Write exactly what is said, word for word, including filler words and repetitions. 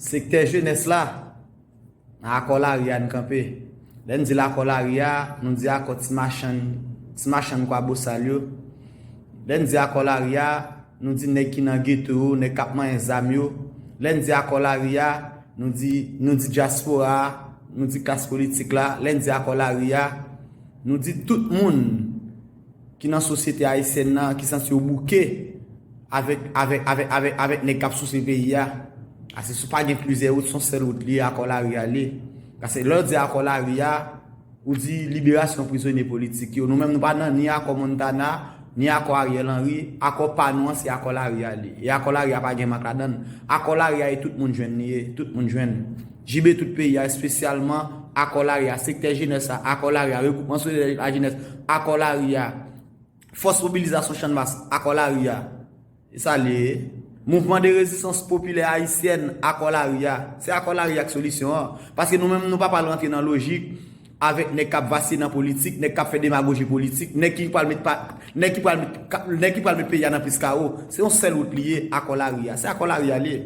Sektè jenès la, akò lari a n kanpe. Lè n di l akò lari a, nou di akò ti machann, ti machann Kwabosal yo. Lè n di akò lari a, nou di nèg ki nan geto yo, nèg k ap manyen zam yo. Lè n di akò lari a, nou di, nou di dyaspora a, nou di klas politik la. Lè n di akò lari a, nou di tout moun ki nan sosyete ayisyèn nan, ki santi yo bouke avèk, avèk, avèk, avèk, avèk nèg k ap souse peyi a. Paske si w pa gen plizyè wout, se yon sèl wout li ye, akò lari a li ye. Paske lè w di akò lari a, ou di liberasyon prizonye politik yo. Nou menm, nou pa nan ni akò Montana, ni akò Ariel Henry. Akò pa nou an, se akò lari a li ye. E akò lari a pa gen mak ladan l. Akò lari a, e tout moun jwenn li ye, tout moun jwenn. Jibe tout peyi a, espesyalman akò lari a, sektè jenès la, akò lari a, regwoupman solidè lajenès, akò lari a, fòs mobilizasyon Channmas, akò lari a. E sa li ye. Mouvman de rezistans popilè ayisyèn, akò lari a. Se akò lari a k solisyon an. Paske nou menm, nou pa pral rantre nan lojik avèk nèg k ap vasiye nan politik, nèg k ap fè demagoji politik, nèg ki pral met pa, nèg ki pral met, nèg ki pral met peyi a nan plis kawo. Se yon sèl wout li ye, akò lari a. Se akò lari a li ye.